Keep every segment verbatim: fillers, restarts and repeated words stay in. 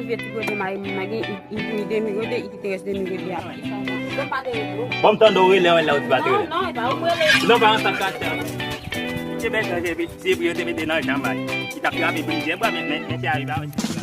Vye ti kote mari m nan gen, li, li, li demi kote, li kite rès demi kote a. Bon, m tande w rele, wè, la ou di pa te rele. Non, non, e pa ou m rele. Non, pa ansanm karaktè. Misye bèl chanje, epi se pri yo te mete nan janm la. Li t ap trape plizyè bwa, men, men, men se arive avèk.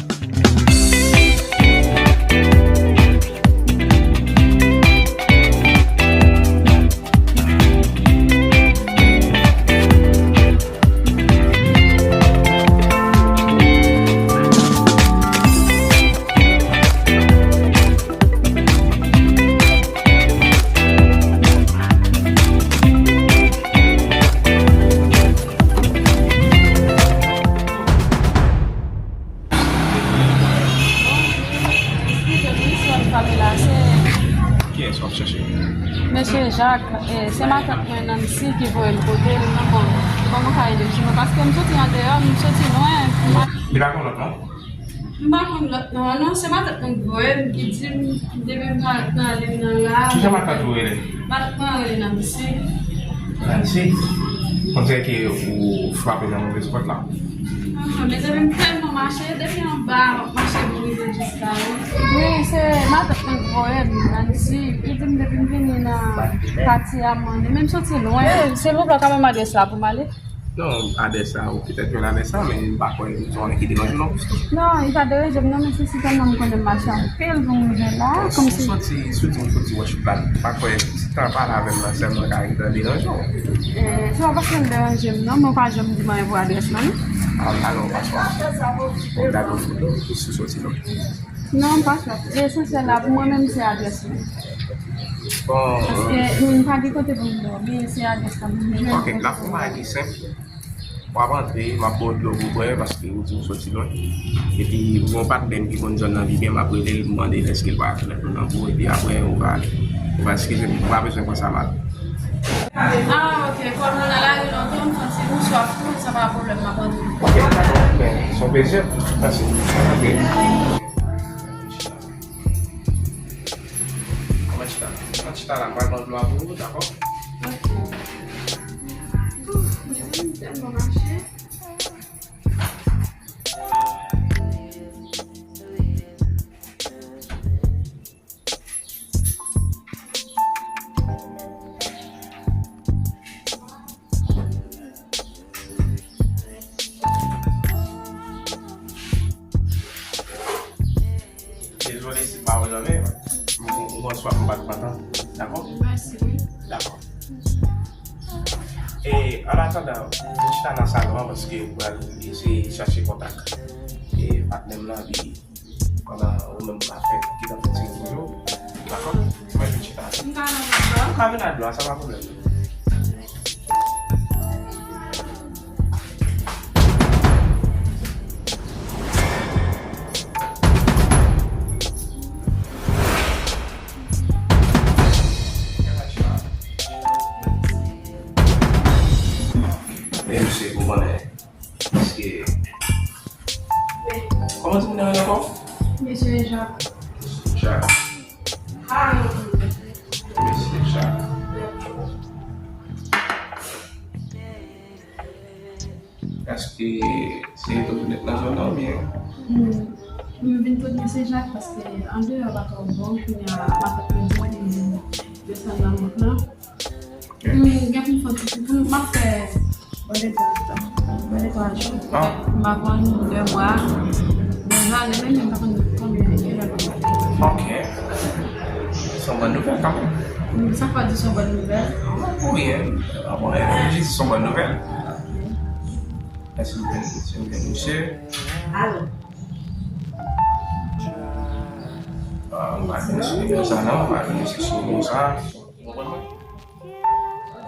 Kiyès w ap chèche? Mesye Jacques, eh, se matant mwen Nancy ki voye m kote l, m pa konn kòman w ka ede m sou mwen, paske m soti andeyò, m soti lwen. Li pa konn lòt non? M pa konn lòt non, non, se matant mwen ki voye m, ki di m, depi m pa nan liv nan la. Kijan matant ou rele? Matant mwen rele Nancy. Nancy? On dirait que ou frape nan mauvaise porte la. Ah, mezanmi, m tèlman mache, depi anba, m ap mache pou rive jis la, wi. Wi, se matant mwen ki voye m, Nancy. Li di m depi m vini nan katye a, m ande, men m soti lwen. Se pou w ka ban m adrès la pou m ale? Non, adrès la, ou petèt jwenn adrès la, men m pa kwè se yon nèg ki deranje w non. Non, li pa deranje m non, men se sitèlman m konnen m mache anpil pou m rive la, kòmsi. Si w soti, si w di m soti Washington, m pa kwè, si w ta pale avè m nan sèlman ka rive deranje w. Eh, se pa paske l deranje m non, men w pa janm di m anyen pou adrès la non. Ah, alò, pa swa. Bon, gade yon foto, pou si w soti non. Non, pa swa. Esansyèl la, pou mwen menm, se adrès mwen. Bon, paske, euh, m pa gen kote pou m dòmi, se adrès la pou m jwenn. Ok, m ap fè yon bagay ki senp. W ap antre, m ap ba w dlo pou w bwè, paske ou di w soti lwen. Epi, m gen yon patnè m ki konn zòn nan pi byen, m ap rele l, m mande l èske l pa ka fè lòt moun nan pou ou, epi apre, ou va, ou va eskize m, ou pa bezwen pran sa mal. Ah, ok. Kòm nou nan lari lontan, m santi nou swaf tou, sa pa pwoblèm, m ap antre. Ok, dakò. Ben, se yon plezi. Mèsi. Antre. Kòman chita? Kòman chita la? M pral pran dlo a pou ou, dakò? Ok. Ouf, mezanmi, m tèlman mache. Dezole si m pa wè nan men, ou, ou, ou pran swa pou m pa t pran tan. Dakò? Mèsi, wi. Dakò. E, an atandan, nou chita nan salon an paske m pral eseye chache kontak, e, patnè m nan, epi pandan ou menm w ap fè, ki t ap fè ti rezo. Dakò? Mwen vin chita. M ka vin ak dlo a? Ou ka vin ak dlo a, sa pa pwoblèm. E misye, ou konnen, paske, kòman timoun nan rele ankò? Mesye Jacques. Jacques. Mesye Jacques. Èske se tou vin nan zòn nan oubyen? Hmm. M vin kot mesye Jacques paske andeyò pa twò bon, kounye a, matant mwen di m pou m desann nan wout lan. Ok. M gen pou m fè ti, pou m ap fè bon netwayaj tan. Bon netwayaj. Ah. M pa konn de mwa, de zane menm, men m pa konn konbyen kilè l ap fè. Ok. Se yon bòn nouvèl kanmenm. Sa k fè w di se yon bòn nouvèl? Pou ryen. Ah bon, e, m jis di se yon bòn nouvèl. Mèsi, mèsi, mèsi, mèsi. Alo. Ah, m pa gen sou nimewo sa non, m pa gen sou nimewo sa. Ou konprann mwen?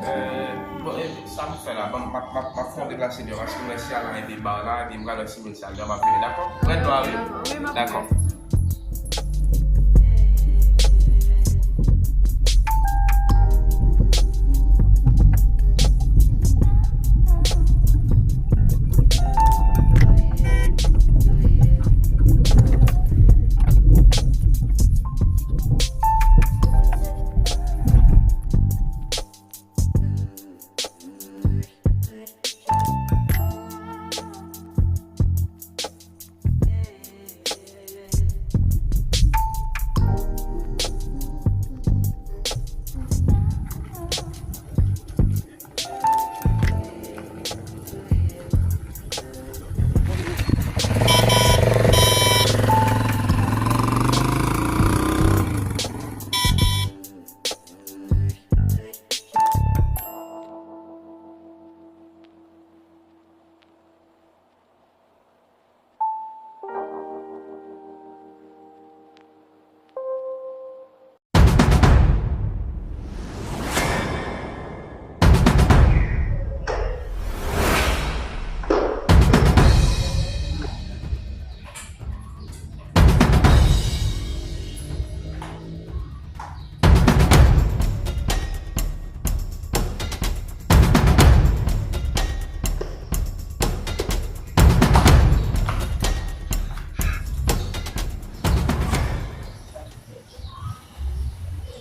Euh, bon, e, sa m fè la, ban m, m ap, m ap, m ap fè yon deplase deyò, paske m wè siyal la rive ba la, epi m pral wè si moun siyal deyò, m ap vini, dakò? Rete la, wi. Wi, m ap dakò.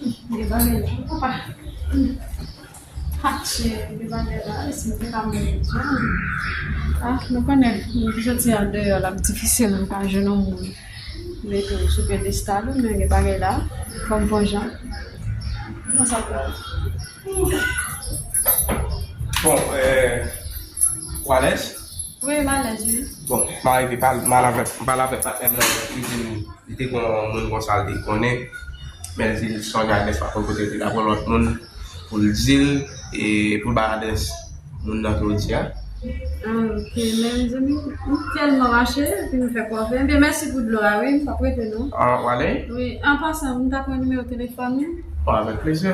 Gen bagay la, papa. Atchè, gen bagay la, e si m te ka mwen bezwen. Ah, nou konnen, moun ki soti andeyò la, ap difisil pou w ka jwenn yon moun mete w sou pyedestal ou, men gen bagay la, fò m pran jan. Konsa pou Bon, eh, ou alèz? Wi, m alèz, wi. Bon, m arive pale, m pale avèk, m pale avèk patnè m nan, li di m, li te gen yon moun konsa, li te konnen, men li di l sonje adrès pa konn kote l te, l ap yon lòt moun pou l di l, e pou l bay adrès moun nan ke w di a. Ah, ok, men mezanmi, m tèlman mache, epi m fè kòve. Ebyen, mèsi pou dlo a, wi, m p ap rete, non. Ah, w ale? Wi, an pasan, m ta pran nimewo telefòn ou? Oh, avèk plezi.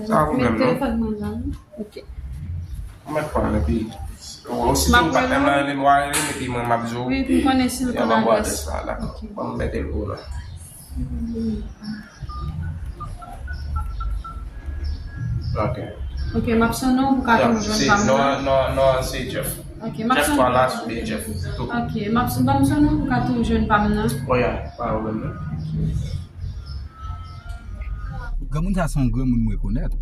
Sa pa pwoblèm, non. Telefòn mwen la, wi. Ok. Ou mèt pran l, epi, ou, si se ou patnè m nan, rele m, w a rele m, epi mwen, m ap di w, wi, pou m konnen si l konn adrès la, dakò. Ok. Ban m mete l pou ou la. Ok. Ok, m ap sonnen w pou ka toujou jwenn pa m nan. Non, non, non, se Jeff. Ok, m ap sonnen w. Jeff Wallace oubyen Jeff. Ok, m ap son-, ban m sonnen w pou ka toujou jwenn pa m nan. Oh, yeah, pa pwoblèm, non. Ok. Granmoun sa se yon granmoun m rekonèt.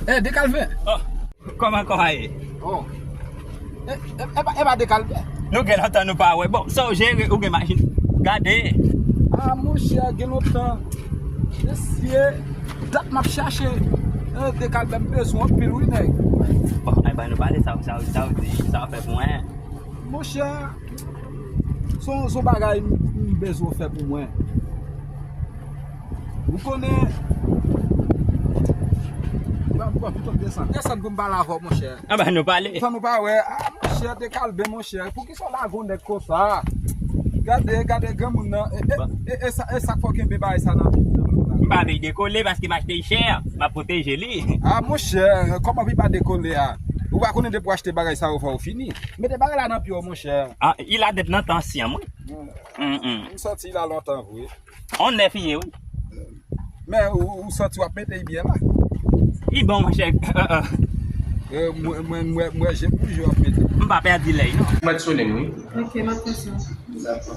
Eh, Dekalven! Oh, kòman kò a ye? Oh. E, e, e pa, e pa Dekalven? Nou gen lontan nou pa wè. Bon, sa w jere, ou gen machin. Gade. Ah, monchè, gen lontan. Mesye, dat m ap chache. Eh, Dekalven, m bezwen anpil, wi, nèg. Bon, e ba nou pale, sa, sa, sa w di, sa w fè pou mwen. Monchè, se yon, se yon bagay m, m bezwen w fè pou mwen. Ou konnen, bon, bon, pito desann. Desann pou m pale avè w, monchè. Anben, nou pale. Fò nou pa wè. Ah, monchè, Dekalven, monchè. Poukisa w lage yon nèg konsa? Gade, gade granmoun nan. E, e, e, e sa, e sa k fè w kenbe bagay sa nan, nan men w la? M pa vle dekole paske m achte l chè. M ap pwoteje li. Ah, monchè, kòman pou l pa dekole a? Ou pa konnen depi w achte bagay sa yo, fò w fini. Mete bagay la nan pye w, monchè. Ah, il a date nan tan ansyen, wi. Mm, mm. M santi l a lontan vre. On nèf li ye, wi. Men ou, ou santi w ap mete l byen la. Li bon, monchè. Eh, mwen, mwen, mwen, mwen, je pou je w ap mete. M pa pèdi lè, non. Mwen sonnen, wi. Ok, m ap fè sa. Dakò.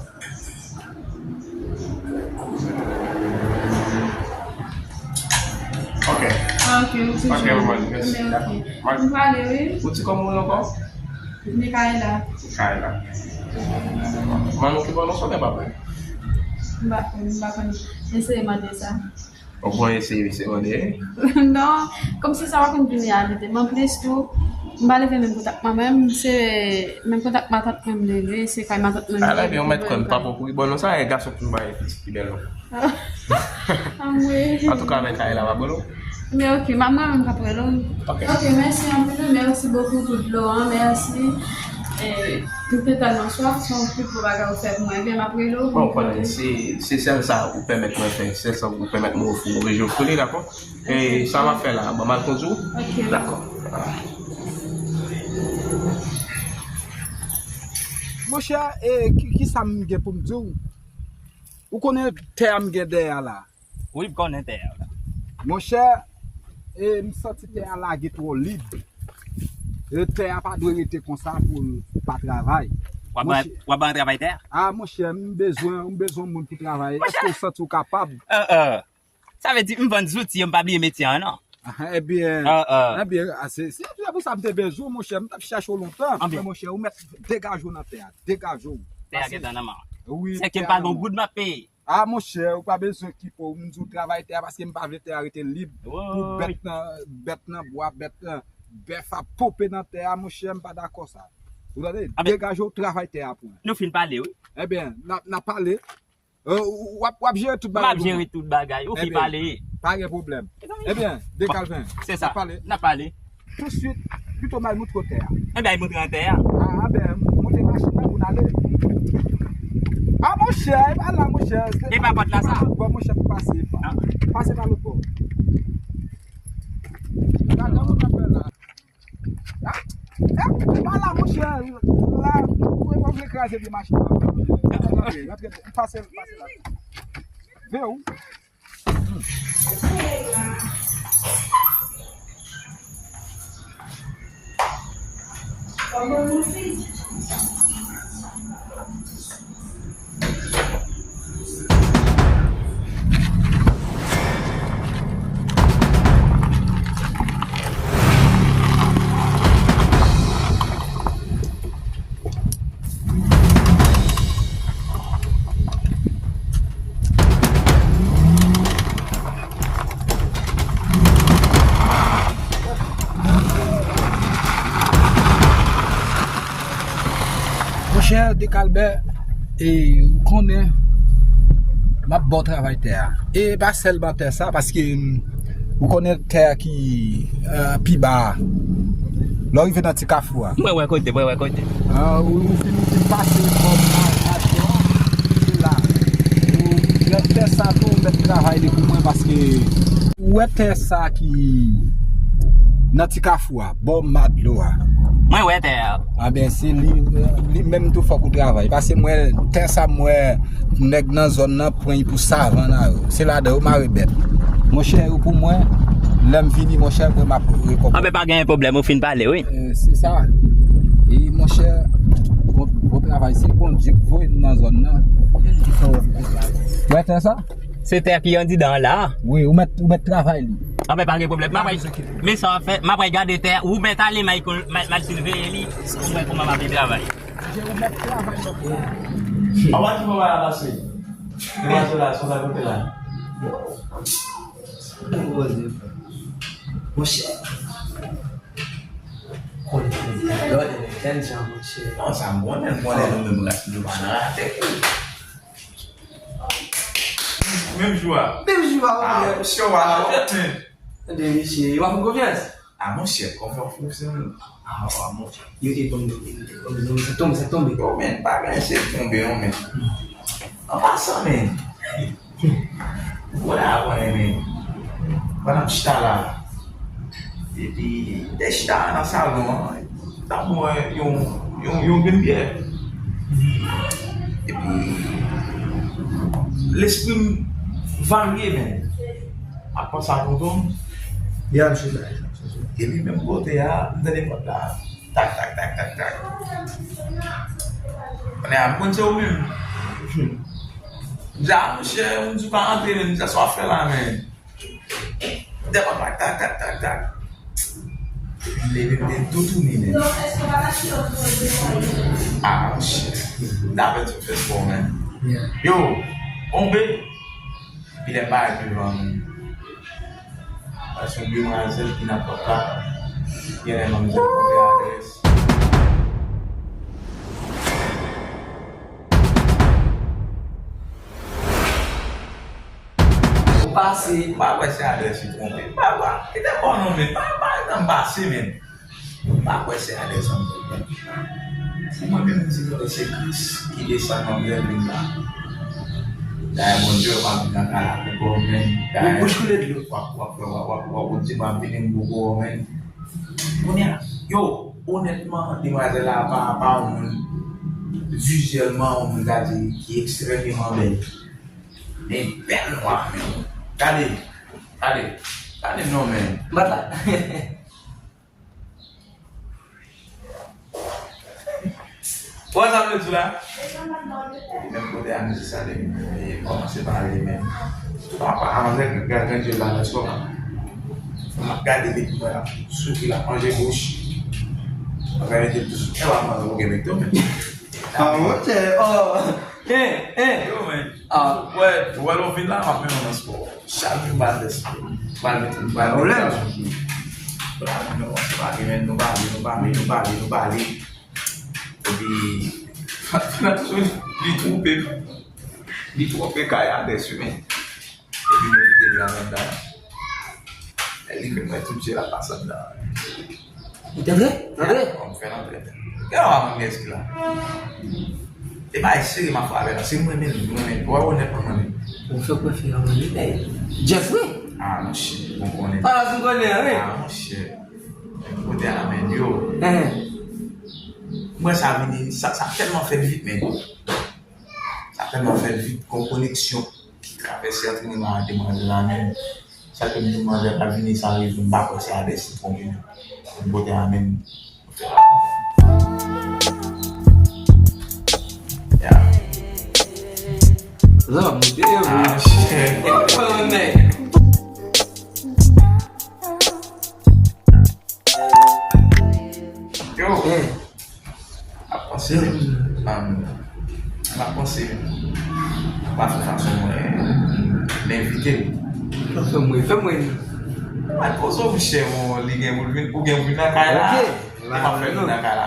Ok. Ah, ok, ok, ok, mèsi. Mwen, mwen, mèsi. Dakò. Mwen, m prale, wi. Ou di kòman ou ankò? Mikaela. Mikaela. Manno ki pwononse oubyen papa? M pa konn, m pa konn. Eseye mande sa. Ou konn eseye, eseye mande? Non, kòmsi sa pa konn vin reyalite m. Anplis tou, m pa leve menm kontak manman m, se menm kontak matant mwen m leve, se kay matant mwen m leve. Ala, ebyen, ou mèt konn papa w kouri bò non, sa e gason ki bay pitit ki bèl non. Anmwey. Antouka, men kay la pa bolo. Men ok, m ap mwen menm k ap rele w. Ok. Ok, mèsi anpil, mèsi bokou pou dlo an, mèsi. Eh, m te tèlman swaf, se yon pi gwo bagay ou fè pou mwen, ebyen m ap rele w pou m konnen. Bon, konnen, se, se sèl sa ou pèmèt mwen fè, sèl sa ou pèmèt mwen ofri w, rejofre li, dakò? E sa m ap fè la, ban m al kondui w? Ok. Dakò. Monchè, e, ki, ki sa m gen pou m di w? Ou konnen tè a m gen dèyè a la? Wi, m konnen tè a la. Monchè, e, m santi tè a lage twò lib. E, tè a pa dwe rete konsa pou l pa travay. W ap ban, w ap ban travay tè a? Ah, monchè, m bezwen, m bezwen moun pou travay. Monchè! Èske w santi w kapab? Ah, ah. Sa vle di m vann zouti yo, m pa bliye metye an, non. Ah, ebyen, ah, ah, ebyen, ah, se, se, se pou sa m te bezwen w, monchè. M t ap chache w lontan. Anben. Men, monchè, ou mèt degaje w nan tè a. Degaje w. Tè a gentan nan men w. Wi, tè a nan men w. Sèke m pa gen yon goud m ap peye. Ah, monchè, ou pa bezwen okipe w. M di w travay tè a paske m pa vle tè a rete lib pou bèt nan, bèt nan bwa, bèt nan, bèf ap ponpe nan tè a, monchè, m pa dakò sa. Ou tande? Anben. Degaje w, travay tè a pou mwen. Nou fin pale, wi. Ebyen, n ap, n ap pale. Euh, w ap, w ap jere tout bagay pou mwen. M ap jere tout bagay. Ou fin pale. Ebyen, pa gen pwoblèm. Ebyen, Dekalven, se sa. N ap pale. N ap pale. Touswit, pito m al moutre w tè a. Ebyen, al moutre an tè a. Ah, ben, monte machin nan pou n ale. Ah, monchè, e pa la, monchè. E pa pòt la, sa? Bon, monchè, pase pa. Ah. Pase pa lòt bò. Gade, gade, gade, gade. Ah, eh, pa la, monchè. La, ou, ou vle kraze vye machin nan. Rantre, rantre, pase, pase la. Ve ou. Tè Dekalbè, e, ou konnen, m ap ba w travay tè a. E pa sèlman tè sa, paske, mm, ou konnen tè a ki, eh, pi ba a. Lè w rive nan ti kafou a. Mwen wè kote, mwen wè kote. Ah, ou, ou fin, ou fin pase bò Madlo a, se la. Ou, lè tè sa tou, ou mèt travay li pou mwen, paske ou wè tè sa ki nan ti kafou a, bò Madlo a. Mwen wè tè a. A ben, se li, li menm tou fòk ou travay. Paske mwen, tè sa mwen, nèg nan zòn nan pran pou savann a yo. Se ladan yo mare bèt. Monchè, yo pou mwen, lè m vini, monchè, mwen m ap rekonpans. Anben, pa gen pwoblèm, ou fin pale, wi. Eh, se sa. E, monchè, bon, bon travay. Se Bondye k voye m nan zòn nan. Wè tè sa? Se tè ki andidan an la a? Wi, ou mèt, ou mèt travay li. Anben, pa gen pwoblèm. M ap, men sa w ap fè, m ap gade tè a. Ou mèt ale, Michael, m a, m al siveye li. Ou wè kòman m ap travay. Ou mèt travay. Anba ki mwen va pase? Demwazèl la, sou sa kote la. Monchè. Konnen, konnen, konnen, monchè. Non, sa m konnen, m konnen nou menm ras nou pa nan rate. Menm jou a. Menm jou a, ah, monchè. Monchè, w a la, w a fè. Tande, mesye, w ap fè m konfyans? Ah, monchè, konfyans, konfyans. Ah, ah, monchè. Yo te tonbe, yo te tonbe, sa tonbe, sa tonbe. Yo, men, pa gen se tonbe, non, men. An pasan, men. Ou konnen a konnen, men. Pandan m chita la, epi m te chita nan salon an, m t ap bwè yon, yon, yon grenn byè. Epi, lespri m varye, men. M ap panse a tonton m. Ya, m chita, m chita. Epi, menm kote a, m tande pòt la. Tak, tak, tak, tak, tak. Kounye a, m konn se ou menm. M di, a, monchè, ou di w pa antre, men, m di, sa w ap fè la, men. M di, tak, tak, tak, tak, tak. M leve, m te tou tounen, men. A, monchè. M t ap fè ti fè spò, men. Yo, tonbe. Epi lè m parèt devan, se yon demwazèl ki nan pòt la. Genlè manzè twonpe adrès. Ou pase. M pa kwè se adrès li twonpe. M pa kwè. Kite bon non, men. Pa, pa nan m pase, men. M pa kwè se adrès an m te pran. Se mwen menm m di nou se Kris ki desann nan vèmin la. Dayè Bondye w ap vin nan kay la pou kò w menm. Dayè bouch koule dlo. W ap, w ap, w ap, w ap, w ap, w ap di m ap vini m pou kò w menm. Kounye a, yo, onètman, demwazèl la pa, pa yon moun, vizyèlman, yon moun ka di ki ekstrèmeman bèl. Men bèl nwa, men. Gade, gade, gade non, men. Bat la. Ou wè sa m vle di w la? Menm kote a, misye salye m, e kòmanse pale, men papa, avan nèg gade Grandye la, lè swa m ap gade depi mwen la, sou ki l ap manje bouch. Mwen gade depi sou kè la, mwen gen bèk tou, men. Ah, monchè, oh. Hein, hein. Yo, men. Ah. Wè, wè, lè w vin la, m ap mennen w nan spò. Chak jou m al fè spò. M al met, m al met gason sou. Epi, nou pale, nou pale, nou pale, nou pale. Epi, li twonpe, li twonpe kay a dèsi, men. Epi, nou kite l la anndan. Lè li vin, mwen tout je l ap pase anndan. Ou te vle? Te vle? Bon, m fè l antre. Gen yon moun ki la. E bay seri m ap frape la. Se mwen menm, mwen menm. Wè onètman mwen menm. Ou fè prefere mwen li bay. Jeffrey? Ah, monchè, bon konnen. Ah, ou konnen, wi. Ah, monchè. Kote a, men, yo. Hein. Mwen sa vini, sa, sa tèlman fèt vit, men. Sa tèlman fèt vit, gon koneksyon ki travèse ant mwen ak demwazèl la, men. Sa ke m di manzè pa vini san rezon, m pa kwè se adrès li twonpe non. M pote a menm. Ya. Zan, m te ye vre. Ah, shit. E pa yon nèg. Yo. Eh. M ap panse, um, m ap panse, m ap fè fason mwen, m envite l. Fè mwen, fè mwen. Mwen poze w, monchè, bon, li gen pou l vin, ou gen pou l vin nan kay la. Ok. E m ap fè l vin nan kay la.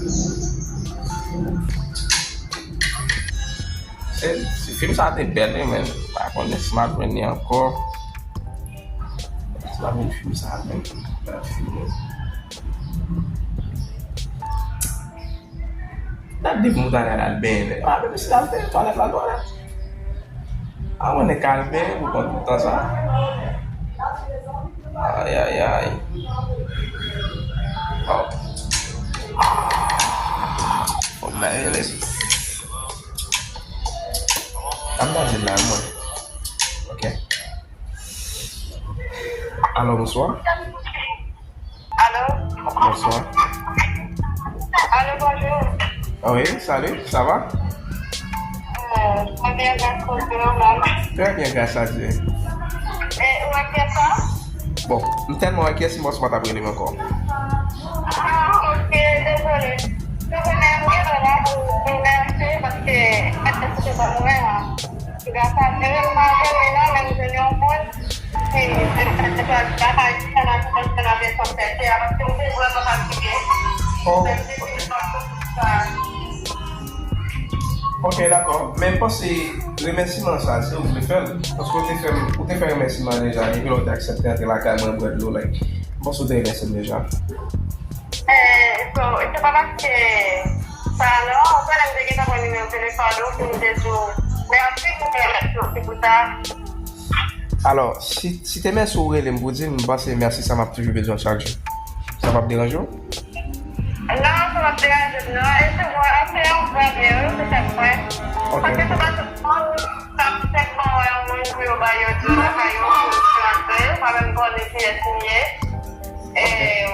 Se, se fim sa te bèl, wi, men m pa konnen si m ap jwenn li ankò. Si m ap jwenn fim sa, men m pa fini. Dat depi m ta al benyen. Ah, men si l al benyen, twalèt la dwòl. Ah, mwen, nèg ka al benyen pou kont tout tan sa. Ay, ay, ay. Oh. Fòk m ta rele. Sa m ta di l la, mwen. Ok. Alo, bonswa. Alo? Bonswa. Alo, bonjou. Ah wi, salut, ça va? Euh, mwen byen, grâce à Dieu, normal. Très bien, grâce à Dieu. E, ou enkyèt sa? Bon, m tèlman enkyèt, si m pa t ap rele m ankò. Ah, ok, désolé. Mwen konnen m gen dwa la pou, pou remèsye paske mwen te kite ban mwen an. Grasa Dye, m pa jwenn li non, men m jwenn yon moun ki, ki, ki, ki, Ok, dakò. Men m panse remèsiman sa, si w vle fè l, paske w te fè m, ou te fè remèsiman deja, depi lè w te aksepte antre lakay mwen, bwè dlo, like, m panse w te remèsye m deja. Eh, so, se pa paske sa, non, ou konnen m te gentan pran nimewo telefòn ou, pou m te di w mèsi, pou m te remèsye w, se pou sa. Alò, si, si te mèsi w rele m pou di m, m panse mèsi sa m ap toujou bezwen chak jou. Sa p ap deranje w? Non, sa p ap deranje m, non. E se mwen, se yon gran byen, wi, se tèt mwen. Ok. Paske se pa tout moun k ap tèt mwen wè yon moun pou yo ba yo dlo lakay yo, pou yo rantre, yo pa menm konnen kiyès m ye. E,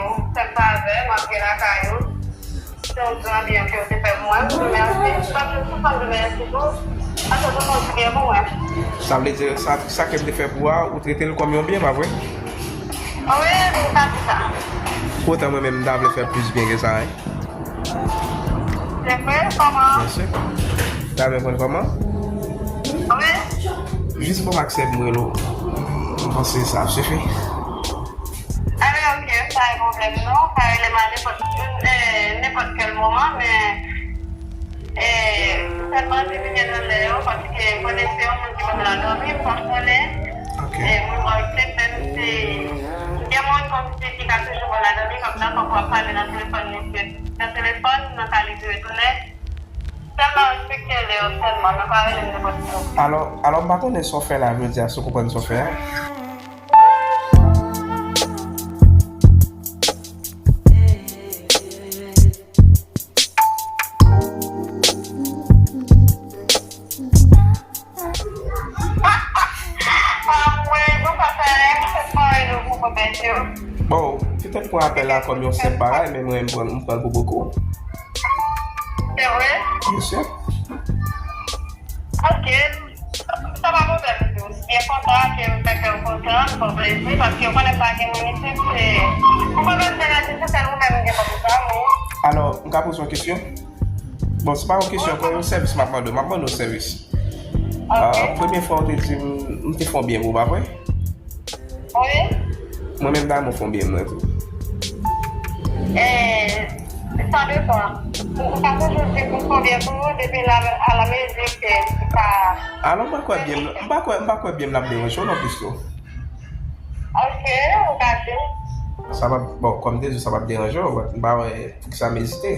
ou fè m favè, m antre lakay ou. Se yon gran byen ke w te fè pou mwen, m di w mèsi. M pa t janm sispann di w mèsi tou, paske w te fè yon ti byen pou mwen. Sa vle di, sa, sa ke m te fè pou ou a, ou trete l kòm yon byen, pa vre? Wi, m ka di sa. Poutan mwen menm, m ta vle fè plis byen ke sa, wi. Se vre, kòman? Byen si. Ta vle konn kòman? Wi. Jis ban m aksè pou m rele w. M panse sa ap sifi. Alè, ok, pa gen pwoblèm non. Ou ka rele m a nenpòt, eh, nenpòt kèl moman, men, eh, sèlman diminye nan lè yo, paske m konnen se yon moun ki konn la dòmi, m pa konnen. Ok. Eh, mwen, mwen, se menm si gen moun kòmsi ki ka toujou konn la dòmi, kòm nan fòk w ap pale nan telefòn, mesye. Nan telefòn, nan ka li di retounen. Sèlman respekte lè yo sèlman, men pa rele m nenpòt ki lè. Alò, alò, m pa konnen sa w fè la, jodi a, si w konprann sa w fè a. Bon, petèt pran apèl la kòm yon senp bagay, men mwen, m pran, m pran l pou bokou. Se vre? Byen si. Ok. Sa pa pwoblèm tou. M byen kontan ke m fè kè w kontan, m pran plezi, paske w konnen pa gen moun isit, se, ou pa bezwen fè lè se sèl ou menm m gen kòm zanmi. Alò, m ka poze yon kesyon? Bon, se pa yon kesyon, ankò yon sèvis m ap mande w. M ap mande w sèvis. Ok. Ah, premye fwa w te di m, m te fè w byen pou ou, pa vre? Wi. Mwen menm, damou fè w byen mwen tou. Eh, sa depann. Ou, ou ka toujou di pou fè w byen pou ou, depi la, a la mezi ke ou pa. Alò, m pa kwè byen m, m pa kwè, m pa kwè byen m l ap deranje w non plis tou. Ok, ou ka di. Sa p ap, bon, kòm m te di w, sa p ap deranje w, but m pa wè poukisa m ezite.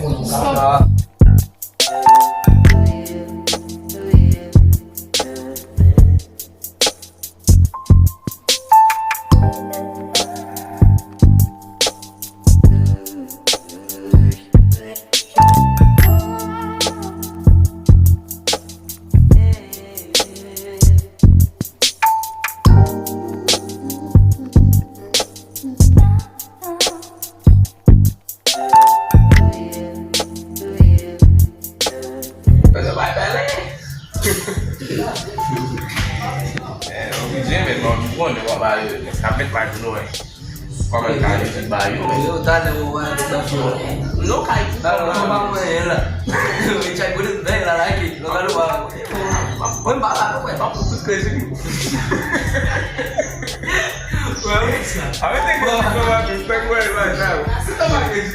fò nou ka. Pèsonn pa pale. Eh, oblije, men bon, bon, bon, ba yo, sa fèt pa di nou, eh. Kòman ka yo di ba yo, men. Yo, talè, ou wè, sa fè. Non, kay. Talè, ou pa mwen la. Ou tchak kote bèl la, la, ki. Non, talè, ou pa. Mwen, m pa la, non, frè. Pa pou tout kredi. Wè, wè, sa. Arete, bon, bon, bon, bon, bon, bon, bon. Se ta pa kredi.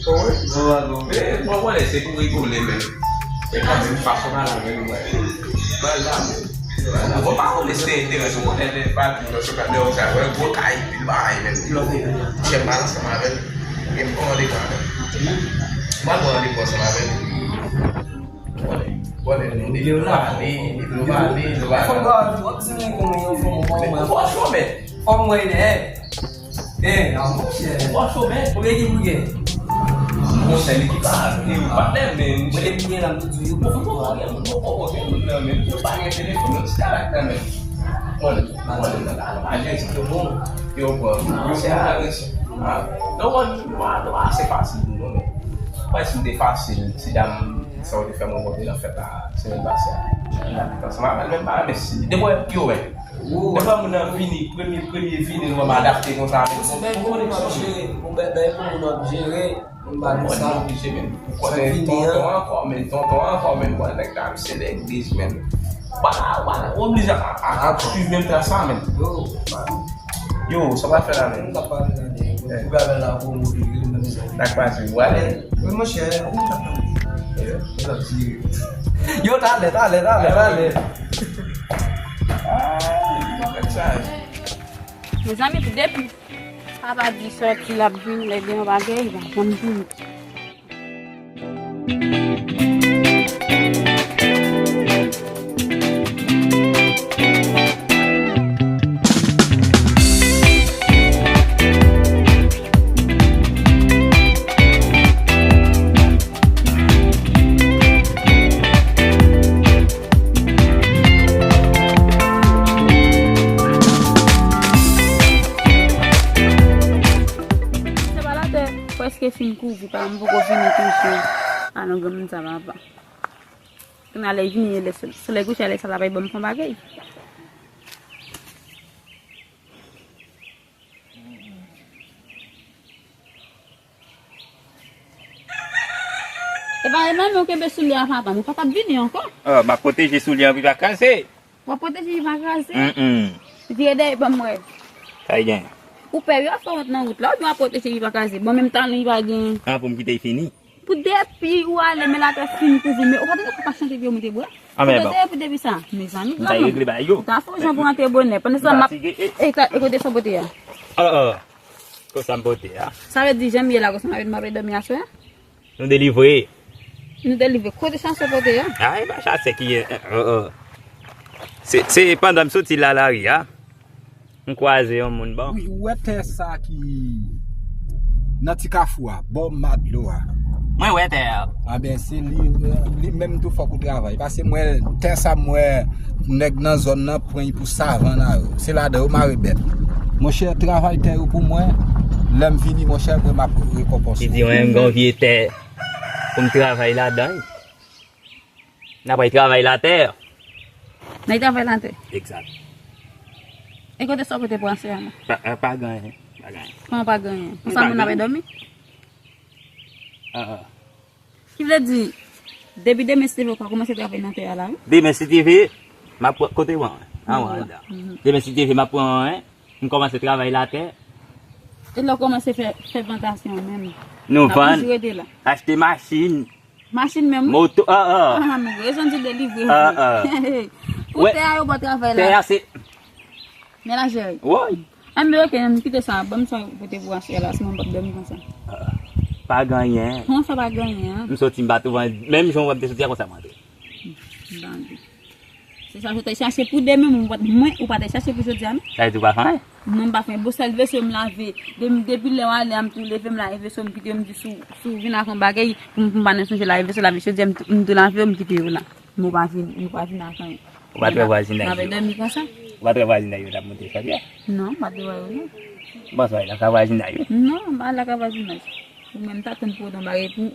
Bon, bon, bon. Men, bon, bon, se pou rigole, men. E kanmenm, fason nan la, men, wè. Bon, la, men. Bon, pa konnen se enterese, ou konnen lè pa di nan sou kanal, ou sa, wè, gwo kay, pil bagay, men. Chèf pa ansanm avè l. Gen bon randevou avè l. Mwen, bon randevou ansanm avè l. Konnen, konnen, nou depi nou pale, depi nou pale, nou pale. Fò m ba w, w ap di mwen kòman yo fè m, kòman mwen. Fò w chome. Fò m wè, eh. Eh, non, monchè. Fò w chome. Konbyen ki pou gen? Monchè, li ki pa, li pa menm, men, monchè. Mwen depi gen la, m di yo. Bon, fò w gen moun, bon, bon, gen moun nan, men. Yo pa gen telefòn, yo ti karak nan men. Konnen, konnen, nan la, pa gen. Yo bon. Yo bon. Monchè, a, non, non, non, se fasil, non, men. Mwen, si m te fasil, ti dam, sa w te fè mwen konte nan fèt la, semèn pase a. Ansanm avè l, men m pa renmen si. Depi yo wè. Depi moun nan vini, premye, premye vini, nou wè m adapte konsa avèk. Se bèl pou moun ap jere. Bon, bèl, bèl pou moun ap jere. M pa di sa. Oblije, men. Ou konnen tonton ankò, men tonton ankò, men mwen, nèg la, se legliz, men. Wala, wala, oblije a, a, a swiv menm tras la, men. Yo, Yo, sa w ap fè la menm? Mwen t ap pale la de, mwen t ap pale la pou mwen vini menm jan. Sa k pase? Ou ale? Wi, monchè, ou t ap pale. Yo, talè, talè, talè, talè. Ah, mezanmi, depi papa di sòti, l ap vin, lè gen yon bagay, l pa janm vini. Separatè prèske fin kouvri, pa m poko fini touche. A non, granmoun sa papa. Kounye a lè vini, lè so-, solèy kouche, lè sa la bay ban m fon bagay. Bay nan men w kenbe soulye a papa m, ou pa t ap vini ankò. Ah, m ap pwoteje soulye an pou li pa kraze. W ap pwoteje li pa kraze. Mm, mm. Vire dèyè ban m wè. Sa l gen? Ou pè yo ap fè wont nan wout la, oubyen w ap pwoteje li pa kraze. Bon, menm talon li pa gen. Ah, pou m kite l fini? Pou depi ou ale, men latè fin kouvri, men ou pa tande papa chante vye moute bwa? Ah, men bon. Depi, depi sa, mezanmi, m pa regle bagay yo. Ou ta fè yon jan pou antre bonè. Pandan sa, m ap fatige, e, e, e, kote sa w pote a? Ah, ah. Konsa m pote a. Sa vle di, jan m ye la, konsa m ap, m ap dòmi aswè a? Nou delivre. Nou delivre. Kote chache pote a? Ah, e pa chache ki, eh, oh, oh. Se, se pandan m soti la lari a, m kwaze yon moun bon. Wi, ou wè tè sa ki nan ti kafou a, bò madlo a. Mwen wè tè a. A ben, se li, li menm tou fòk ou travay. Paske m wè tè sa, m wè nèg nan zòn nan pran li pou savann a yo. Se ladan yo mare bèt. Monchè, travay tè yo pou mwen. Lè m vini, monchè, mwen m ap rekonpanse w. Li di, mwen, m gen yon vye tè pou m travay ladan. N ap al travay latè. N ap travay latè? Egzat. E kote sa w pote pou aswè a la? Pa, pa gen anyen. Pa gen anyen. Kòman pa gen anyen? Konsa moun ap dòmi? Ah, ah. Ki vle di, depi demen, si Dye vle, w ka kòmanse travay nan tè a la, wi. Demen, si Dye vle, m ap pran, kote w an? An, w an anndan. Mhm. Demen, si Dye vle, m ap pran, en, m kòmanse travay latè. E lè w kòmanse fè, fè plantasyon menm? Nou vann, achte machin. Machin menm, wi. Moto, ah, ah. Ah, men rezon di delivre, ah, ah. Pou tè a, yo ba w travay la. Tè a, se Men la jere. Woy. Anben, oke, ann kite sa. Ban m sa w pote pou aswè la, sinon m p ap dòmi konsa. Ah, pa gen anyen. Kòman sa pa gen anyen, an? M soti, m pa twouve anyen. Menm jan w wè m te soti a, konsa m antre. M tande. Se sa, ou te chache pou demen, mwen, mwen, ou pa te chache pou jodi a, non? Sa vle di ou pa fè anyen? Non, m pa fè anyen. Bon, sèl veso m lave. De-, depi lè w ale a, m tou leve, m lave veso, m kite yo, m di si w, si w vin ak yon bagay, pou m, pou m pa nan sonje lave veso, lave chaudière, m tou, m tou lave yo, m kite yo la. Men w pa vin, ou pa vin ak anyen. Ou pa t wè vwazinay yo? N ap dòmi konsa? Ou pa t wè vwazinay yo t ap monte chòdyè? Non, m pa t wè yo, non. Bon, sa lakay vwazinay yo? Non, m pa lakay vwazinay. Ou menm ta tann pou w nan bagay pou,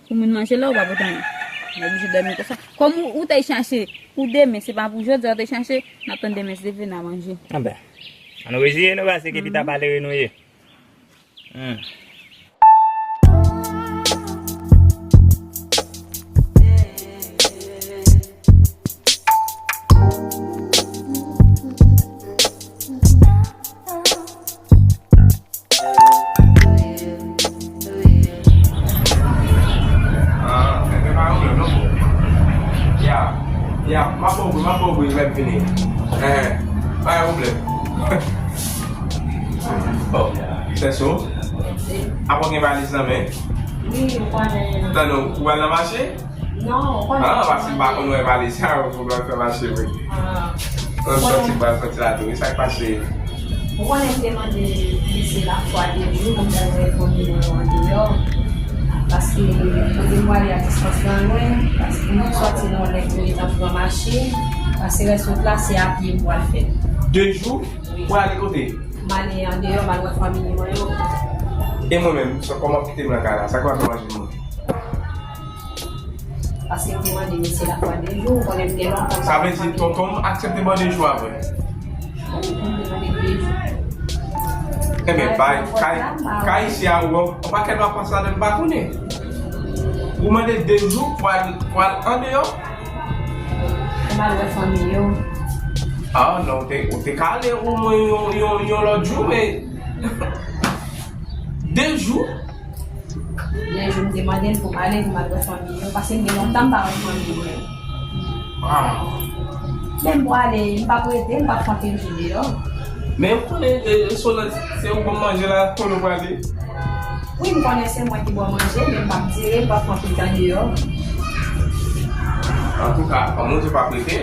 pou moun manje la, ou pa pote anyen. Ou oblije dòmi konsa. Kòm ou, ou te chache pou demen, se pa pou jodi a ou te chache, n ap tann demen, si Dye vle, n a manje. Anben, ann reziye nou, paske pita malere nou ye. Hmm. Ah, men pa yon pwoblèm, non. Ya, ya, m ap ba w bri, m ap ba w bri lè m vini. Eh, pa yon pwoblèm. Oh, sè sou. Apa w gen valiz nan men? Wi, ou konnen. Tande, ou pral nan mache? Non, ou konnen. Ah, paske m pa konn wè valiz sa, ou pral fè mache, wi. Ah. Ou konnen. Sòti, m pral sòti la tou, wi, sa k pase? Ou konnen m te mande mesye la fwa de jou pou m ta wè fanmi mwen yo andeyò. Paske kote m prale a distans lan lwen, paske pou m sòti nan yon lè pou m ta pran mache, paske rès wout la se a pye m pral fè. De jou? Wi. Pou ale kote? M ale andeyò, m al wè fanmi mwen yo. E mwen menm, sa, kòman w ap kite m nan kay la? Sa k ap fè manje mwen? Paske m te mande mesye la fwa de jou, ou konnen m gen lontan. Sa vle di tonton m aksepte ban de jou avè? Wi, m te mande de jou. Enben, bay, kay, kay isi a, ou wè, yon pakèt m ap pase ladan m pa konnen. Ou mande de jou pou al, pou al andeyò? Pou m al wè fanmi yo. Ah, non, ou te, ou te ka ale omwen yon, yon, yon lòt jou, men de jou? Yon jou m te mande l pou m ale, pou m al wè fanmi yo, paske m gen lontan m pa wè fanmi mwen. Ah. Men m prale, m p ap rete, m p ap kanpe jou deyò. Men ou konnen, e, e, Solanj, se ou ban m manje la, kote w prale? Wi, m konnen se mwen ki ba w manje, men m p ap dire, m p ap pran pil tan deyò. Antouka, kòm ou di w p ap rete,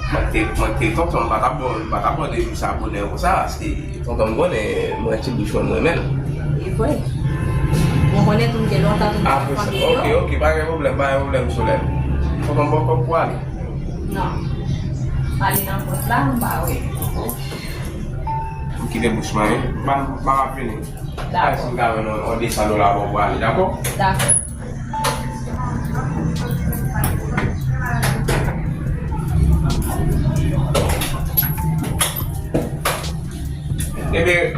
mwen te, mwen te tonton, m pa t ap ba w, m pa t ap ba w de jou sa bonè konsa, paske tonton m konnen mwen ti bouch mwen, m renmen l. E vre. Mwen konnen tou m gen lontan tou m pa wè fanmi yo. Apre sa, ok, ok, pa gen pwoblèm, pa gen pwoblèm, Solèy. Tonton m ba w kòb pou ale? Non. Ale nan pòs la, m pa wè. M kite bouch mwen, wi. M pa, m pa ap vini. Dakò. Ay, si m ka jwenn yon, yon de san dola pou w ale, dakò? Dakò. Ebyen,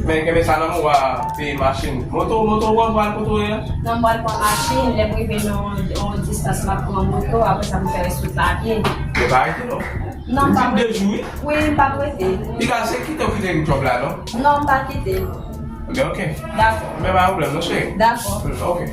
Men kenbe sa nan men w, w a peye machin. Moto, moto w an pral kote w ye a? Non, m pral pran machin, lè m rive nan yon distans m ap pran moto, apre sa m fè rès wout la pye. Yo pa rete non. Non, m pa rete. De jou wi. Wi, m pa rete. Piga se kite w kite djòb la non? Non, m pa kite. Oke, oke. Dakò. Men pa pwoblèm non cheri. Dakò. Oke.